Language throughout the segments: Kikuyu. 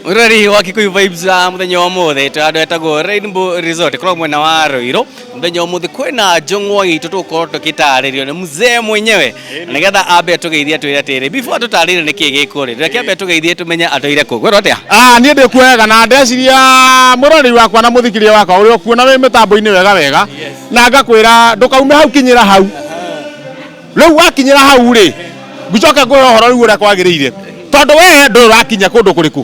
Mwiroreri wa Kikuyu Vibes muthenya wa muthe twi andu etagwo Rainbow Resort korwo mwena wa Ruiru. Muthenya wa muthi kwina njung'wa gitu tugukorwo tukitaririo ni mzee mwenyewe, nigetha ambe atugeithie, twire atiri before atutaririe niki gikuo ri, reke ambe atugeithie tumenye atwire kũ gwĩrwo atia. Ah, niĩ ndĩ kuwega na ndeciria mũrori wakwa na mũthikĩria wakwa ũrĩa ũkuona wĩ mĩtambo-inĩ wega wega, na ngakwĩra ndũkaume hau, kinyĩra hau. Rĩu wakinyĩra hau rĩ, ngũcoke ngwĩre ũhoro rĩu ũrĩa kwagĩrĩire, tondũ we ndũĩ ũrakinya kũndũ kũrĩkũ,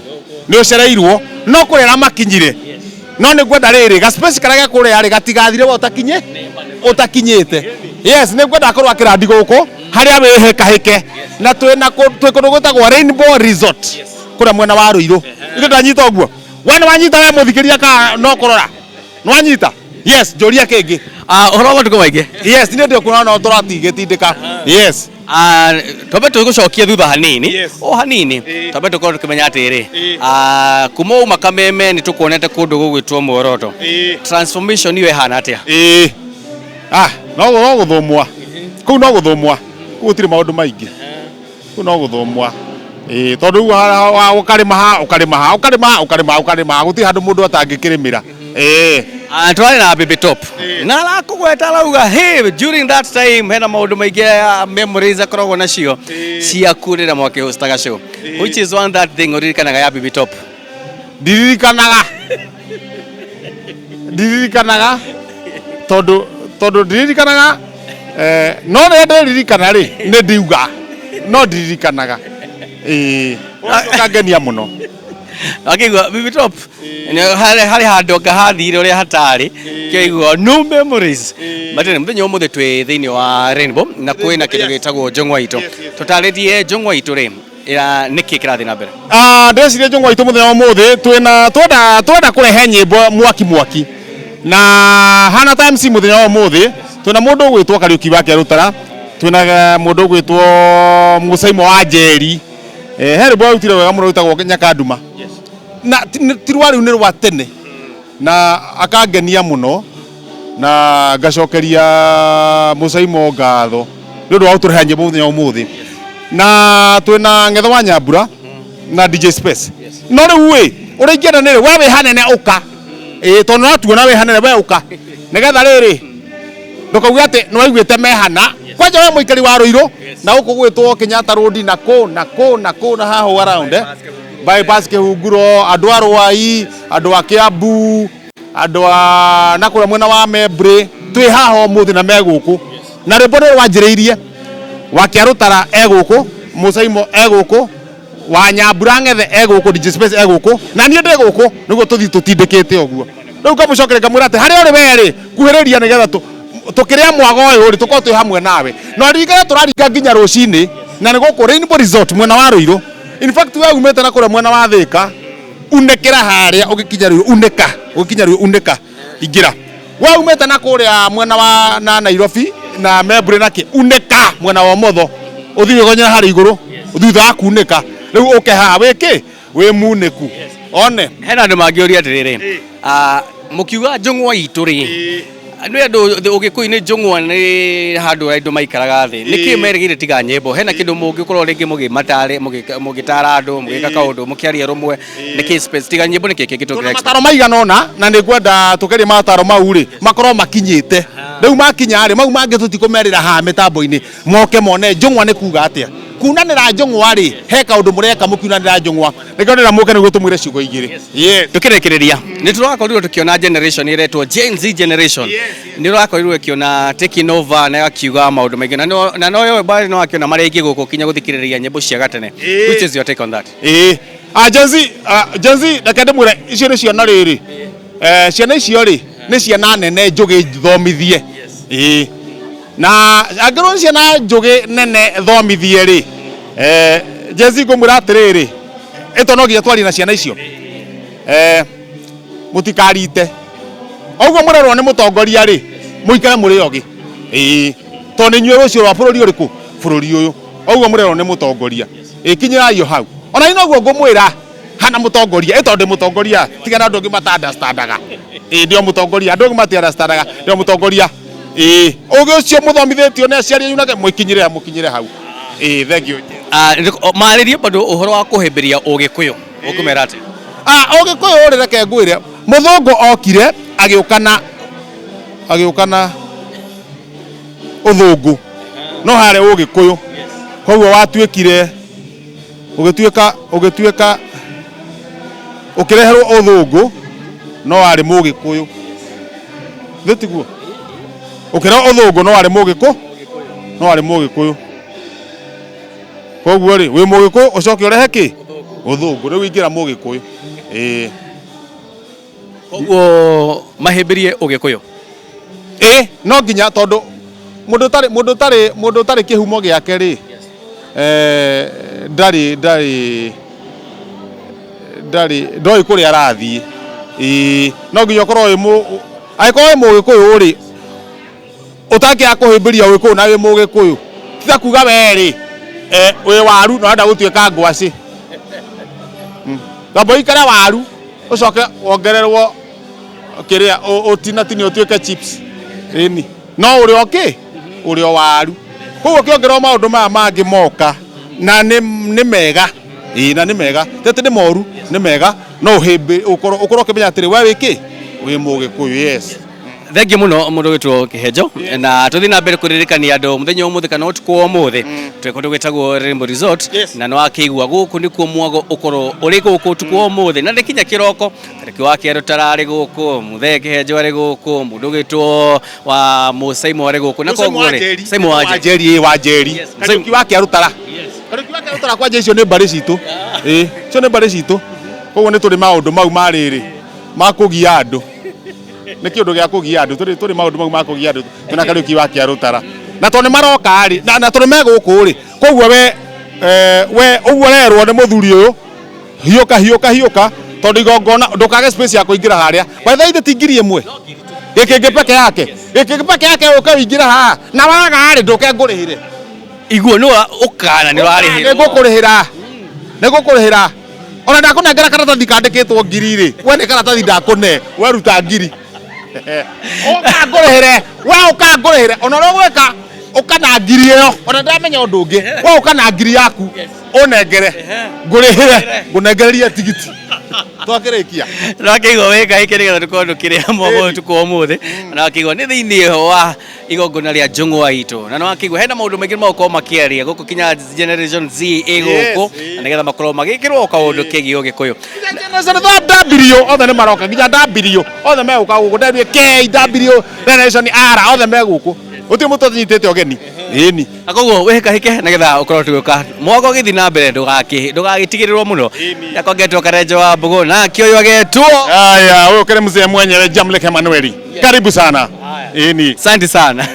nĩ ũcereirwo no kũrĩa makinyire. No nĩ ngwenda rĩrĩ ga space karĩa ge kũrĩa rĩ gatigathire we ũtakinye ũtakinyĩte. Yes, nĩ ngwenda akorwo akĩrandi gũkũ harĩa wĩhĩkahĩke na twĩna twĩ kũndũ gwĩtagwo Rainbow Resort kũrĩa mwena wa Ruiru. Ithe ndanyita ũguo, we nĩ wanyita, we mũthikĩria, ka no kũrora nĩ wanyita? Yes, njũria kĩngĩ. Ah, ũhoro wa matukũ maingĩ. Yes, nĩ ndĩ kuona no tũratigĩtindĩka, yes. Ah, twambe tũgũcokie thutha hanini, o hanini, twambe tũkorwo tũkĩmenya atĩrĩ, ah, kuma uma Kameme nĩ tũkuonete kũndũ gũgwĩtwo Muoroto. Transformation ĩyo ĩhana atĩa? Ĩĩ, ah, no gũthũmwa kũu, no gũthũmwa kũu, gũtirĩ maũndũ maingĩ kũu, no gũthũmwa. Ĩĩ, tondũ rĩu ũkarĩma ha, ũkarĩma ha, ũkarĩma ha, ũkarĩma ha, ũkarĩma ha, gũtirĩ handũ mũndũ atangĩkĩrĩmĩra. Ĩĩ. Ah, twarĩ na Baby Top na arakũgweta, arauga hey, during that time hena maũndũ maingĩ ya memories akoragwo nacio ciaku rĩrĩa mwakĩhostaga show. Which is one that thing ũririkanaga ya Baby Top? Ndiririkanaga, ndiririkanaga, tondũ ndiririkanaga, no rĩrĩa ndĩririkana rĩ, nĩ ndiuga no ndiririkanaga. Ĩĩ, ũkangenia mũno. Akĩigua Baby Top harĩ handũ anga hathire ũrĩa hatarĩ kĩaigua no memories. But anyway, mũthenya ũmũthĩ twĩ thĩinĩ wa Rainbow na kwĩna kĩndũ gĩtagwo njũng'wa itũ. Tũtarĩrie njũng'wa itũ rĩ, nĩkĩ kĩrathiĩ na mbere? Ah, ndĩreciria njũng'wa itũ mũthenya wa ũmũthĩ twĩna twenda kũrehe nyĩmbo mwaki mwaki na hana ta MC. Mũthenya wa ũmũthĩ twĩna mũndũ ũgwĩtwo Kariũki wa Kĩarũtara, twĩna mũndũ ũgwĩtwo Mũcaimo wa Njeri. He rwĩmbo arutire wega mũno rwĩtagwo Nyakanduma na ti rwa rĩu, nĩ rwa tene, na akangenia mũno, na ngacokeria Mũcaimo ngatho nĩ ũndũ wa gũtũrehe nyĩmbo mũthenya wa ũmũthĩ. Na twĩna Ng'etho wa Nyambura na DJ Space. No rĩu ĩ, ũrĩa ingĩenda nĩ rĩ, we wĩ hanene ũka, ĩĩ, tondũ nĩũratuona wĩ hanene, we ũka nĩgetha rĩrĩ ndũkauge atĩ nĩwaiguĩte mehana kwanja. We mũikari wa Rũirũ na gũkũ gwĩtwo Kenyatta Road na kũ na kũ na kũ na haha around, bypass, Kĩhunguro, andũ a Rwai, andũ a Kiambu, andũ a na kũrĩa mwena wa Membley, twĩ haha ũmũthĩ na me gũkũ na rwĩmbo nĩ rwanjĩrĩirie. Wa Kĩarũtara e gũkũ, Mũcaimo e gũkũ, wa Nyambura Ng'ethe e gũkũ, DJ Space e gũkũ, na niĩ ndĩ gũkũ nĩguo tũthiĩ tũtindĩkĩte ũguo. Rĩu ngamũcokeria ngamwĩra atĩ harĩa ũrĩ we rĩ, kuhĩrĩria nĩgetha tũkĩrĩa mwago ũyũ rĩ, tũkorwo twĩ hamwe nawe. Na ririkana tũraringa nginya rũcinĩ na nĩ gũkũ Rainbow Resort mwena wa Ruiru. In fact, we umĩte na kũrĩa mwena wa Thĩka, unĩkĩra harĩa ũgĩkinya Ruiru, unĩka ũgĩkinya Ruiru, unĩka ingĩra. We umĩte na kũrĩa mwena wa na Nairobi na Membley na kĩ, unĩka mwena wa ũmotho, ũthiĩ wĩgonyere harĩa igũrũ. Thutha wa kunĩka rĩu ũke haha wĩkĩ wĩ munĩku one. Hena andũ mangĩũria atĩrĩrĩ, ah, mũkiuga njũng'wa itũ rĩ, nĩ andũ ũgĩkũyũ-inĩ njũng'wa nĩ handũ andũ maikaraga thĩ, nĩkĩ merĩgĩire tiga nyĩmbo? Hena kĩndũ mũngĩkorwo rĩngĩ mũgĩmatare, mũgĩtara andũ, mũgĩka kaũndũ, mũkĩaria rũmwe, nĩkĩ space tiga nyĩmbo, nĩkĩ kĩngĩ tũngĩ? Mataro maigana ũna, na nĩ ngwenda tũgerie mataro mau rĩ makorwo makinyĩte. Rĩu makinya rĩ, mau mangĩ tũtikũmerĩra haha mĩtambo-inĩ, moke mone njũng'wa nĩ kuga atĩa. Kunanĩra njũng'wa rĩ, he kaũndũ mũreka mũkiunanĩra njũng'wa, nĩkĩo ndĩrenda mũke nĩguo tũmwĩre ciugo igĩrĩ. Yes. Tukĩrĩkĩrĩria, nĩ tũrakorirwo tũkĩona generation ĩretwo Gen Z generation, nĩ ũrakorirwo ĩkĩona taking over na ĩgakiuga maũndũ maingĩ, na no yo bado no akĩona marĩa aingĩ gũkũ kinya gũthikĩrĩria nyĩmbo cia gatene. Which is your take on that? Ĩĩ, ah, Gen Z, ah, Gen Z, reke ndĩmwĩre, icio nĩ ciana rĩrĩ, ciana icio rĩ, nĩ ciana nene njũgĩ thomithie. Ĩĩ, na angĩrwo nĩ ciana njũgĩ nene thomithie rĩ, Gen Z ngũmwĩra atĩrĩrĩ, ĩto no nginya twarie na ciana icio, mũtikarite ũguo mũrerwo nĩ mũtongoria rĩ, mũikare mũrĩ ogĩ. Ĩĩ, tondũ nĩ inyuĩ rũciũ rwa bũrũri ũrĩkũ, bũrũri ũyũ. Ũguo mũrerwo nĩ mũtongoria, ĩkinyĩrai o hau. Ona niĩ noguo ngũmwĩra hana mũtongoria, ĩ tondũ ndĩ mũtongoria, tiga na andũ angĩ mata understandaga. Ĩ, ndĩ o mũtongoria, andũ angĩ mati understandaga, ndĩ o mũtongoria. Ĩ, ũgĩ ũcio mũthomithĩtio nĩ aciari anyu nake, mũkinyĩre, mũkinyĩre hau. Ĩ, thank you. Ah, marĩrie bado ũhoro wa kũhĩmbĩria ũgĩkũyũ, ũkũmera atĩa? Ah, ũgĩkũyũ rĩ, reke ngwĩre, mũthũngũ okire agĩũka na ũthũngũ, no harĩ ũgĩkũyũ. Koguo watuĩkire ũgĩtuĩka ũkĩreherwo ũthũngũ, no warĩ mũgĩkũyũ. Thĩ tiguo? Ũkĩrehwo ũthũngũ, no warĩ mũgĩkũ no warĩ mũgĩkũyũ. Koguo rĩ, wĩ mũgĩkũyũ, ũcoke ũrehe kĩ ũthũngũ, rĩu ingĩra mũgĩkũyũ, ĩĩ. Koguo mahĩmbĩrie ũgĩkũyũ. Ĩ, no nginya, tondũ mũndũ ũtarĩ kĩhumo gĩake rĩ, ndarĩ ndoĩ kũrĩa arathiĩ. Ĩĩ, no nginya ũkorwo wĩ mũ angĩkorwo wĩ mũgĩkũyũ rĩ, ũtangĩaga kũhĩmbĩria ũgĩkũyũ na wĩ mũgĩkũyũ, ti ta kuga we rĩ, wĩ waru na ũrenda gũtuĩka ngwacĩ. Tamba ũikare waru, ũcoke wongererwo kĩrĩa, ũtinatinie ũtuĩke chips. Ĩni, no ũrĩ o kĩ ũrĩ o waru. Koguo ũkĩongererwo maũndũ maya mangĩ moka na nĩ mega. Ĩĩ, na nĩ mega, ti atĩ nĩ moru, nĩ mega, no ũhĩmbĩ ũkorwo ũkĩmenya atĩrĩ, we wĩ kĩ, wĩ mũgĩkũyũ, yes. Thengiũ mũno, mũndũ wĩtwo Kĩhenjo, na tũthiĩ na mbere kũririkania andũ mũthenya ũmũthĩ kana ũtukũ wa ũmũthĩ twĩ kũndũ gwĩtagwo Rainbow Resort. Na nĩ wakĩigua gũkũ nĩkuo mwago ũkorwo ũrĩ gũkũ ũtukũ wa ũmũthĩ, na nĩ kinya kĩroko. Tarĩki wa Kĩarũtara arĩ gũkũ, Mũthee Kĩhenjo arĩ gũkũ, mũndũ ũgĩtwo wa Mũsaimo arĩ gũkũ, na koguo rĩ, Saimo wa Njeri. Njeri, ĩ, wa Njeri. Kariũki wa Kĩarũtara. Kariũki wa Kĩarũtara, kwanja icio nĩ mbarĩ citũ. Ĩ, icio nĩ mbarĩ citũ. Koguo nĩ tũrĩ maũndũ mau ma rĩrĩ ma kũgia andũ, nĩ kĩũndũ gĩa kũgia andũ. Tũrĩ maũndũ mau ma kũgia andũ twĩna Kariũki wa Kĩarũtara, na tondũ nĩ maroka rĩ, na tondũ me gũkũ rĩ, koguo we we ũguo ũrerwo nĩ mũthuri ũyũ, hiũka, hiũka, hiũka, tondũ igongona ndũkage space ya kũingĩra harĩa. By the way, ti 1000 gĩkĩngĩ peke yake, gĩkĩngĩ peke yake, ũke ũingĩre haha, na waga rĩ, ndũke ngũrĩhĩre. Iguo nĩ ũkana nĩ ũrarĩhĩrwo. Nĩ ngũkũrĩhĩra, nĩ ngũkũrĩhĩra. Ona ndakũnengera karatathi kandĩkĩtwo 1000 rĩ, we nĩ karatathi ndakũne, we ruta 1000, ũka ngũrĩhĩre. We ũka ngũrĩhĩre. Ona ũrĩa ũgwĩka, ũka na 1000 ĩyo. Ona ndamenya ũndũ ũngĩ, we ũka na 1000 yaku, ũnengere, ngũrĩhĩre, ngũnengererie tigiti, twakĩrĩkia. Nakĩigua wĩka hĩkĩ nĩgetha tũkorwo tũkĩrĩa mwago ũtukũ wa ũmũthĩ. Na wakĩigua nĩ thĩinĩ wa igongona rĩa njũng'wa itũ, na nĩwakĩigua hena maũndũ maingĩ magũkorwo makĩaria gũkũ, kinya Generation Z ĩ gũkũ, na nĩgetha makorwo magĩkĩrwo kaũndũ kegiĩ ũgĩkũyũ. Generation W othe nĩ maroka, nginya W othe megũka gũkũ, W K W Generation R othe megũkũ, gũtirĩ mũndũ ũtanyitĩte ũgeni, ĩni. Na koguo wĩhĩkahĩke nĩgetha ũkorwo tũgĩũka mwago ũgĩthiĩ na mbere, ndũgagĩtigĩrĩrwo mũno. Yakongetwo Karenjo wa Mbũgũ, nake ũyũ agetwo Haya, huyo kile mzee mwenyewe, Jamlek Emanueli, karibu sana, ĩni. Asante sana.